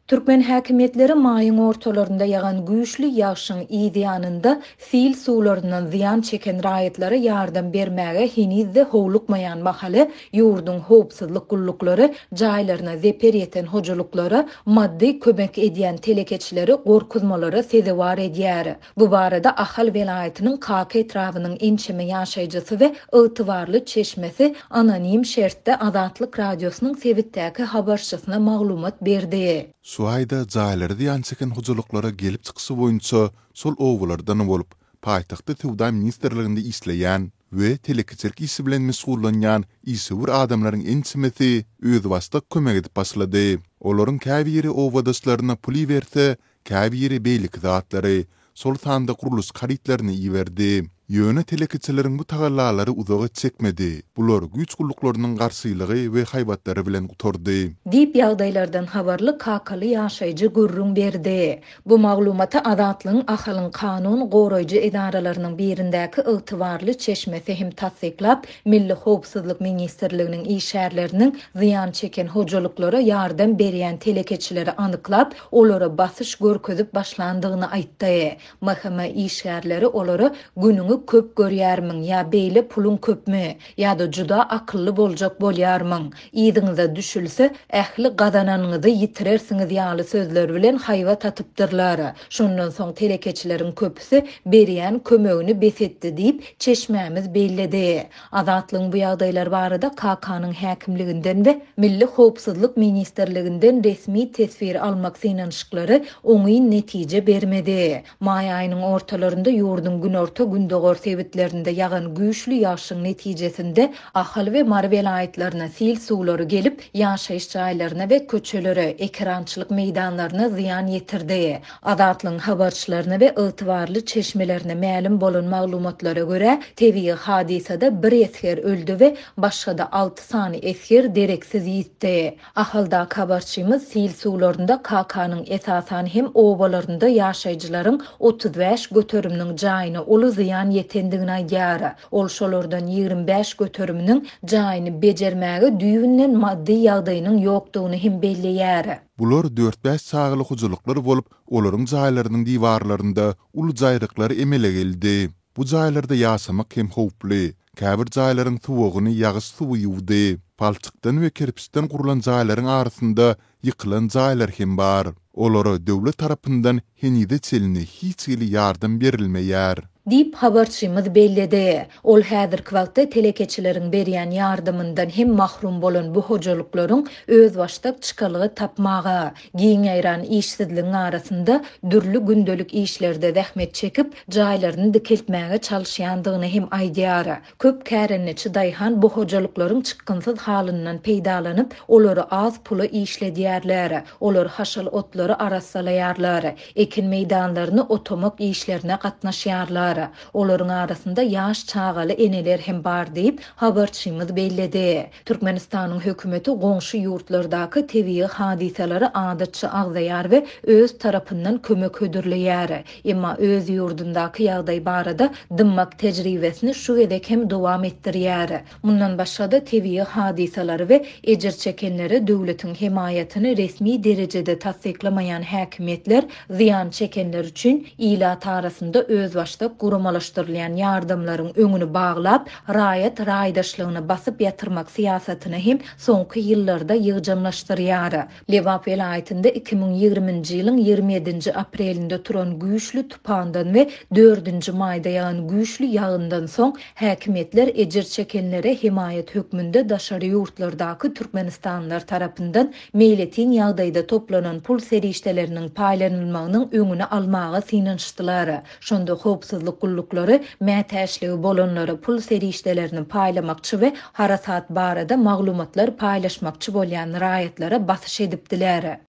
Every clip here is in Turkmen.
Türkmen häkimiýetleri maýyň ortalarynda ýagan güýçli ýagşyň yz ýanynda sil suwlaryndan zyýan çeken raýatlara ýardam bermäge heniz-de howlukmaýan mahaly, ýurduň howpsuzlyk gulluklary jaýlaryna zeper ýeten hojalyklara maddy kömek edýän telekeçileri gorkuzmalara sezewar edýär. Bu barada Ahal welaýatynyň Kaka etrabynyň ençeme ýaşaýjysy we ygtybarly çeşmesi anonim şertde Azatlyk Radiosynyň sebitdäki habarçysyna maglumat berdi. Şu aýda jaýlary zyýan çeken hojalyklara gelip çykyşy boýunça şol obalardan bolup, paýtagtda Söwda ministrliginde işleýän we telekeçilik işi bilen meşgullanýan işewür adamlaryň ençemesi özbaşdak kömek edip başlady. Olaryň käbiri obadaşlaryna pul iberse, käbiri beýleki zatlary, şol sanda gurluşyk harytlaryny iberdi. Ýöne telekeçileriň bu tagallalary uzaga çekmedi, bular güýç gulluklarynyň garşylygy we haýbatlary bilen gutardy. Diýip, ýagdaýlardan habarly kakaly ýaşaýjy gürrüň berdi. Bu maglumaty Azatlygyň Ahalyň kanun goraýjy edaralarynyň birindäki ygtybarly çeşmesi hem tassyklap, Milli howpsuzlyk ministrliginiň işgärleriniň zyýan çeken hojalyklara ýardam berýän telekeçileri anyklap, olara basyş görkezip başlandygyny aýtdy. MHM işgärleri olara günüňi köp görýärmiň ýa beýle puluň köpmi, ýa-da juda akylly boljak bolýarmyň, yzyňyza düşülse, ähli gazananyňyzy ýitirersiňiz ýaly sözler bilen haýbat atypdyrlar. Şondan soň telekeçileriň köpüsi berýän kömegini bes etdi diýip, çeşmämiz belledi. Azatlygyň bu ýagdaýlar barada Kakanyň häkimliginden we Milli howpsuzlyk ministrliginden resmi teswir almak synanyşyklary oňyn netije bermedi. Maý aýynyň ortalarynda ýurduň günorta-gündogar sebitlerinde ýagan güýçli ýagşyň netijesinde Ahal we Mary welaýatlaryna sil suwlary gelip, ýaşaýyş jaýlaryna we köçelere, ekerançylyk meýdanlaryna zyýan ýetirdi. Azatlygyň habarçylaryna we ygtybarly çeşmelerine mälim bolan maglumatlara görä, tebigy hadysada bir esger öldi we başga-da alty sany esger dereksiz ýitdi. Ahaldaky habarçymyz sil suwlarynda Kakanyň esasan hem obalarynda ýaşaýjylaryň 35 göteriminiň jaýyna uly zyýan ýetendigini aýdýar. Ol şolardan 25 göteriminiň jaýyny bejermäge düýbünden maddy ýagdaýynyň ýokdugyny hem belleýär. Bular dört-bäş çagaly hojalyklar bolup, olaryň jaýlarynyň diwarlarynda uly jaýryklar emele geldi. Bu jaýlarda ýaşamak hem howply. Käbir jaýlaryň suwagyny ýagyş suwy ýuwdy. Palçykdan we kerpiçden gurlan jaýlaryň arasynda ýykylan jaýlar hem bar. Olara döwlet tarapyndan henize çenli hiç hili ýardam berilmeýär. Diýip, habarçymyz belledi. Ol häzirki wagtda telekeçileriň berýän ýardamyndan hem mahrum bolan bu hojalyklaryň özbaşdak çykalga tapmaga, giň ýaýran işsizligiň arasynda dürli gündelik işlerde zähmet çekip, jaýlaryny dikeltmäge çalyşýandygyny hem aýdýar. Köp kärendeçi daýhan bu hojalyklaryň çykgynsyz halyndan peýdalanyp, olary az pula işledýärler. Olar haşal otlary arassalaýarlar, ekin meýdanlaryny otamak işlerine gatnaşýarlar. Olaryň arasynda ýaş çagaly eneler hem bar diýip, habarçymyz belledi. Türkmenistanyň hökümeti goňşy ýurtlardaky tebigy hadysalary adatça agzaýar we öz tarapyndan kömek hödürleýär. Emma öz ýurdundaky ýagdaý barada dymmak tejribesini şu gezek hem dowam etdirýär. Mundan başga-da, tebigy hadysalary we ejir çekenlere döwletiň hemaýatyny resmi derejede tassyklamaýan häkimiýetler zyýan çekenler üçin ilat arasynda özbaşdak guramalaşdyrylýan ýardamlaryň öňüni baglap, raýat raýdaşlygyny basyp ýatyrmak syýasatyny hem soňky ýyllarda ýygjamlaşdyrýar. Lebap welaýatynda 2020-nji ýylyň 27-nji aprelinde turan güýçli tupandan we dördünji maýda ýagan güýçli ýagyndan soň, häkimiýetler ejir çekenlere hemaýat hökmünde daşary ýurtlardaky türkmenistanlylar tarapyndan meýletin ýagdaýda toplanan pul serişdeleriniň paýlanylmagynyň öňüni almaga synanyşdylar. Şonda howpsuzlyk gulluklary mätäçligi bolanlara pul serişdelerini paýlamakçy we harasat barada maglumatlar paýlaşmakçy bolýan raýatlara basyş edipdiler.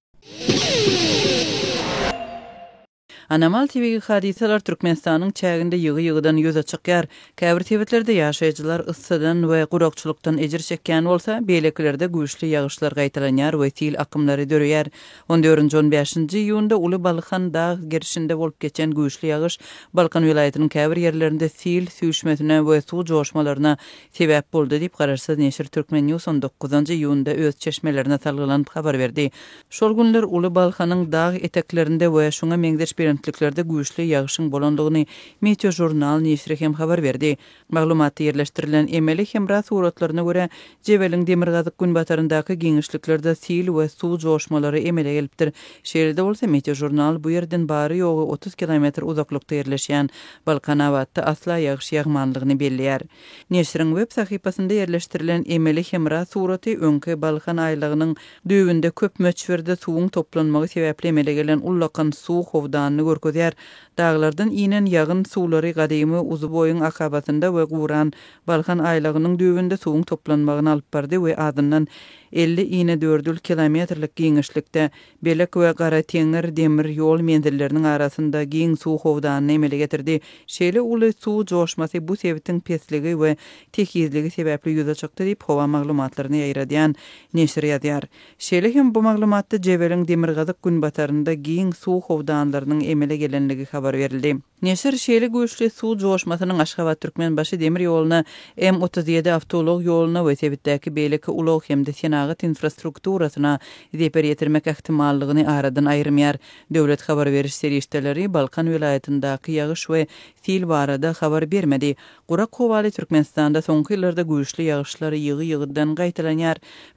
Anomal tebigy hadysalar Türkmenistanyň çäginde ýygy-ýygydan ýüze çykýar. Käbir sebitlerde ýaşaýjylar yssydan we gurakçylykdan ejir çekýän bolsa, beýlekilerde güýçli ýagyşlar gaýtalanýar we sil akymlary döreýär. On dördünji, on bäşinji iýunda Uly Balkan dag gerşinde bolup geçen güýçli ýagyş Balkan welaýatynyň käbir ýerlerinde sil süýşmesine we suw joşmalaryna sebäp boldy diýip, garaşsyz neşir Turkmen. News on dokuzynjy iýunda öz çeşmelerine salgylanyp habar berdi. Şol günler Uly Balhanyň dag eteklerinde we şuňa meňzeş belentliklerde güýçli ýagyşyň bolandygyny Meteožurnal neşiri hem habar berdi. Maglumatda ýerleşdirilen emeli hemra suratlaryna görä, Jebeliň demirgazyk-günbataryndaky giňişliklerde sil we suw joşmalary emele gelipdir. Şeýle-de bolsa, Meteožurnal bu ýerden bary-ýogy 30 kilometr uzaklykda ýerleşýän Balkanabatda asla ýagyş ýagmanlygyny belleýär. Neşiriň web sahypasynda ýerleşdirilen emeli hemra suraty öňki Balkan aýlagynyň düýbünde köp möçberde suwuň toplanmagy sebäpli emele gelen ullakan suw howdanyny görkezýär. Daglardan inen ýagyn suwlary gadymy Uzuboýuň akabasynda we guran Balkan aýlagynyň düýbünde suwuň toplanmagyna alyp bardy we azyndan 50 inedördül kilometrlik giňişlikde Belek we Garateňňir demir ýol menzilleriniň arasynda giň suw howdanyny emele getirdi. Şeýle uly suw joşmasy bu sebitiň pesligi we tekizligi sebäpli ýüze çykdy diýip, howa maglumatlaryny ýaýradýan neşir ýazýar. Şeýle hem bu maglumatda Jebeliň demirgazyk-günbatarynda giň suw howdanlarynyň emele gelenligi habar berildi. Neşir şeýle güýçli suw joşmasynyň Aşgabat-Türkmenbaşy demir ýoluna, M 37 awtoulag ýoluna we sebitdäki beýleki ulag hem-de senagat infrastrukturasyna zeper ýetirmek ähtimallygyny aradan aýyrmaýar. Döwlet habar beriş serişdeleri Balkan welaýatyndaky ýagyş we sil barada habar bermedi. Gurak howaly Türkmenistanda soňky ýyllarda güýçli ýagyşlar ýygy-ýygydan gaýtalanýar.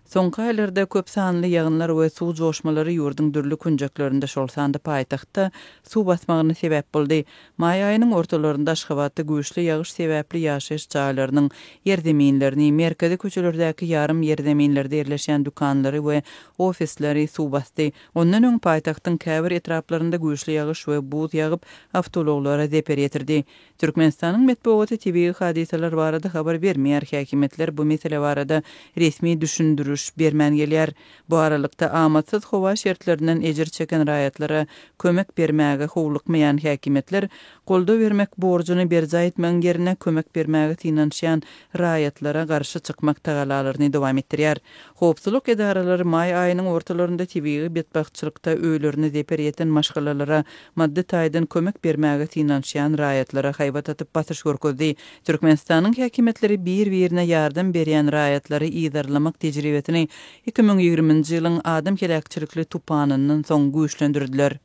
Soňky aýlarda köp sanly ýagynlar we suw joşmalary ýurduň dürli künjeklerinde, şol sanda paýtagtda suw basmagyna sebäp boldy. Maý aýynyň ortalarynda Aşgabatda güýçli ýagyş sebäpli ýaşaýyş jaýlarynyň ýerzeminlerini, merkezi köçelerdäki ýarym ýerzeminlerde ýerleşýän dükanlary we ofisleri suw basdy. Ondan öň paýtagtyň käbir etraplarynda güýçli ýagyş we buz ýagyp, awtoulaglara zeper ýetirdi. Türkmenistanyň metbugaty tebigy hadysalar barada habar bermeýär, häkimiýetler bu mesele barada resmi düşündiriş bermän gelýär. Bu aralykda, amatsyz howa şertlerinden ejir çeken raýatlara kömek bermäge howlukmaýan häkimiýetler, goldaw bermek borjuny berjaý etmegiň ýerine kömek bermäge synanyşýan raýatlara garşy çykmak tagalalaryny dowam etdirýär. Howpsuzlyk edaralary maý aýynyň ortalarynda tebigy betbagtçylykda öýlerine zeper ýeten maşgalalara maddy taýdan kömek bermäge synanyşýan raýatlara haýbat atyp basyş görkezdi. Türkmenistanyň häkimiýetleri bir-birine ýardam berýän raýatlary yzarlamak tejribesini 2020-nji ýylyň adam heläkçilikli tupanyndan soň güýçlendirdiler.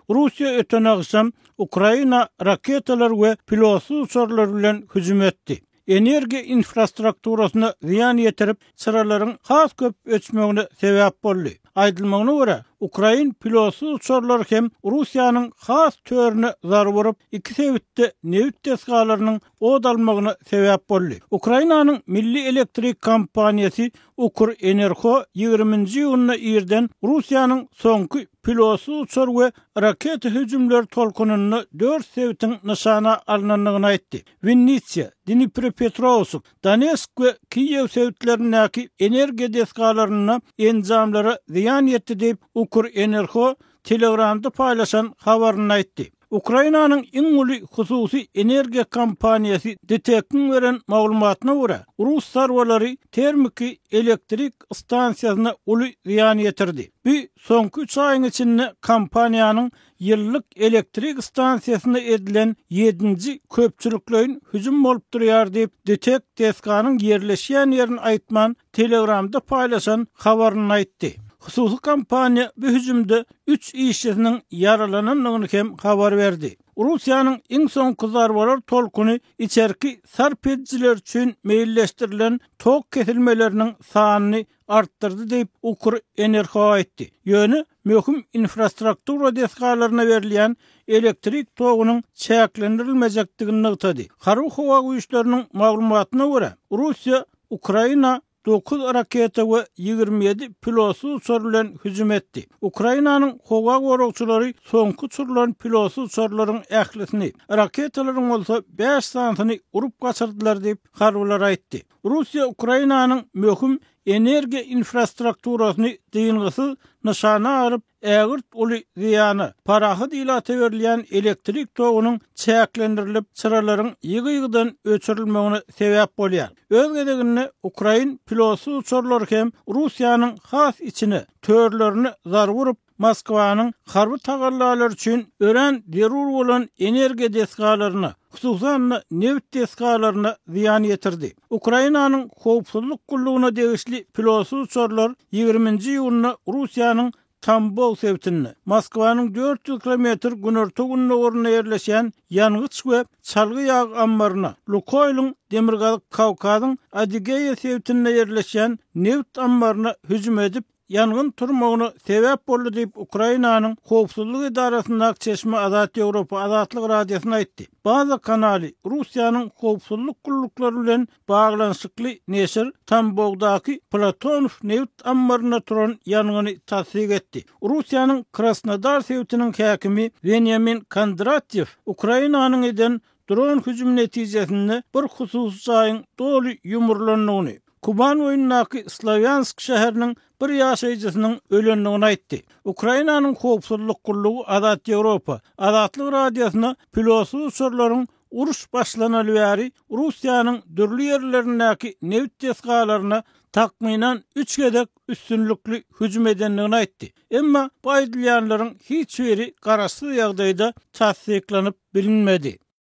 Russiýa öten agşam Ukraina raketalar we pilotsyz uçarlar bilen hüjüm etdi. Energiýa infrastrukturasyna zyýan ýetirip, çyralaryň has köp öçmegine sebäp boldy. Aýdylmagyna görä, ukrain pilotsyz uçarlary hem Russiýanyň has törüne zarba urup, iki sebitde nebit desgalarynyň ot almagyna sebäp boldy. Ukrainanyň milli elektrik kompaniýasy Ukrenerho ýigriminji iýunda irden Russiýanyň soňky pilotsyz uçar we raketa hüjümleri tolkunynda dört sebitiň nyşana alnandygyny aýtdy. Winnitsa, Dniprepetrowsk, Donetsk we Kiýew sebitlerindäki energiýa desgalarynda enjamlara zyýan ýetdi diýip, Ukrenerho Telegramda paýlaşan habarynda aýtdy. Ukrainanyň iň uly hususy energiýa kompaniýasy DTEK-iň beren maglumatyna görä, rus zarbalary termiki elektrik stansiýasyna uly zyýan ýetirdi. Bu soňky üç aýyň içinde kompaniýanyň ýyllyk elektrik stansiýasyna edilen ýedinji köpçülikleýin hüjüm bolup durýar diýip, DTEK desganyň ýerleşýän ýerini aýtman, Telegramda paýlaşan habarynda aýtdy. Hususy kompaniýa bu hüjümde üç işçisiniň ýaralanandygyny hem habar berdi. Russiýanyň iň soňky zarbalar tolkuny içerki sarp edijiler üçin meýilleşdirilen tok kesilmeleriniň sanyny artdyrdy diýip, Ukrenergo aýtdy. Ýöne möhüm infrastruktura desgalaryna berilýän elektrik togunyň çäklendirilmejekdigini nygtady. Harby howa güýçleriniň maglumatyna görä, Russiýa Ukraina dokuz raketa we 27 pilotsyz uçar bilen hüjüm etdi. Ukrainanyň howa goragçylary soňky uçurylan pilotsyz uçarlaryň ählisini, raketalaryň bolsa bäş sanysyny urup gaçyrdylar diýip, harbylar aýtdy. Russiýa Ukrainanyň möhüm energiýa infrastrukturasyny dyngysyz nyşana alyp, ägirt uly zyýana, parahat ilata berilýän elektrik togunyň çäklendirilip, çyralaryň ýygy-ýygydan öçürilmegine sebäp bolýar. Öz gezeginde ukrain pilotsyz uçarlary hem Russiýanyň has içine, törlerine zarba urup, Moskwanyň harby tagallalary üçin örän zerur bolan energiýa desgalaryna, hususan-da, nebit desgalaryna zyýan ýetirdi. Ukrainanyň howpsuzlyk gullugyna degişli pilotsyz uçarlar ýigriminji iýunda Russiýanyň Tambow sebitinde, Moskwanyň 400 kilometr günorta-gündogarynda ýerleşýän ýangyç we çalgy ýag ammaryna, Lukoýlyň Demirgazyk Kawkazyň Adigeýa sebitinde ýerleşýän nebit ammaryna hüjüm edip, ýangyn turmagyna sebäp boldy diýip, Ukrainanyň howpsuzlyk edarasyndaky çeşme Azat Ýewropa Azatlyk Radiosyna aýtdy. Baza kanaly Russiýanyň howpsuzlyk gulluklary bilen baglanyşykly neşir Tambowdaky Platonow nebit ammarynda turan ýangyny tassyk etdi. Russiýanyň Krasnodar sebitiniň häkimi Weniamin Kondratýew Ukrainanyň eden dron hüjümi netijesinde bir hususy jaýyň doly ýumrulandygyny, Kuban boýundaky Slowýansk şäheriniň bir ýaşaýjysynyň ölendigini aýtdy. Ukrainanyň howpsuzlyk gullugy Azat Ýewropa, Azatlyk Radiosyna pilotsyz uçarlaryň uruş başlanaly bäri Russiýanyň dürli ýerlerindäki nebit desgalaryna takmynan üç gezek üstünlikli hüjüm edendigini aýtdy. Emma bu aýdylýanlaryň hiç biri garaşsyz ýagdaýda tassyklanyp bilinmedi.